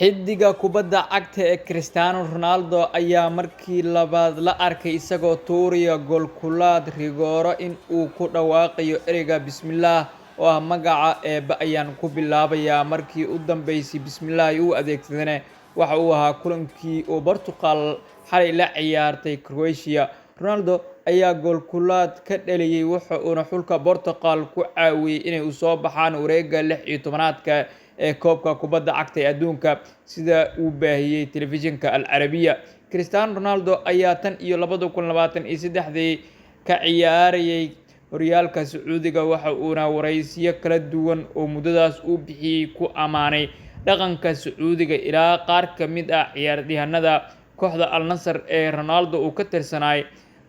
Xiddiga kubadda cagta ee Cristiano Ronaldo ayaa markii labaad la arkay isagoo tuuraya goolkulaad rigoore in uu ku dhawaaqayo ereyga "Bismillah" oo ah magaca Eebbe ayaan ku bilaabayaa. Markii u dambeysay "Bismillah" uu adeegsadayna waxa uu ahaa kulankii uu Portugal xalay la ciyaartay Croatia. Ronaldo ayaa goolkulaad ka dhaliyay, waxa uuna xulka Portugal ku caawiyay inay u soo baxaan wareegga 16-aadka ee koobka kubadda cagta ee adduunka, sida uu baahiyay telefishinka Al Arabiya. Cristiano Ronaldo ayaa tan iyo 2023-dii ka ciyaarayay horyaalka Sacuudiga, waxa uuna wareysiyo kala duwan oo muddadaas uu bixiyay ku ammaanay dhaqanka Sacuudiga, ilaa qaar ka mid ah ciyaaryahanada kooxda Al Nassr ee Ronaldo uu ka tirsanaa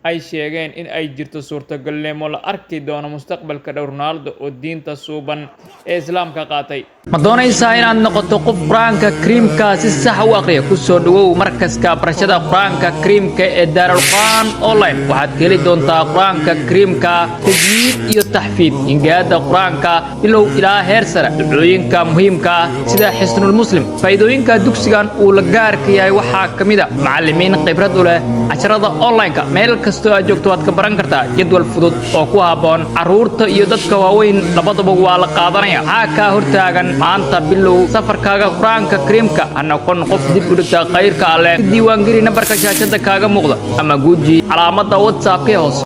ay sheegeen in ay jirto suurtagalnimo la arki doono mustaqbalka dhow Ronaldo oo diinta suuban ee Islaamka qaatay. Ma doonaysaa inaad noqoto qof Qur-aanka Kariimka si sax u aqriya? Ku soo dhawow markaska barashada Qur-aanka Kariimka ee Daarul Qur'aan Online. Waxaad ka heli doontaa Qur-aanka Kariimka tajwiid iyo taxfiid, hingaada Qur-aanka bilow ilaa heer sare, ducooyinka muhiimka ah sida Xisnul Muslim. Faa'iidooyinka dugsigan uu la gaarka yahay waxaa ka mid ah macallimiin khibrad u leh casharada online-ka. Meel kastoo aad joogto waad ka baran kartaa. Jadwal fudud oo ku habboon carruurta iyo dadka waaweyn labadaba waa la qaadanaya. Maxaa kaa hortaagan? Maanta bilow safarkaaga Qur-aanka Kariimka. Ha noqon qof dib u dhigta khayrka Alleh. Diiwaangeli nambarka shaashada kaaga muuqda ama guuji calaamadda WhatsApp ee hoose.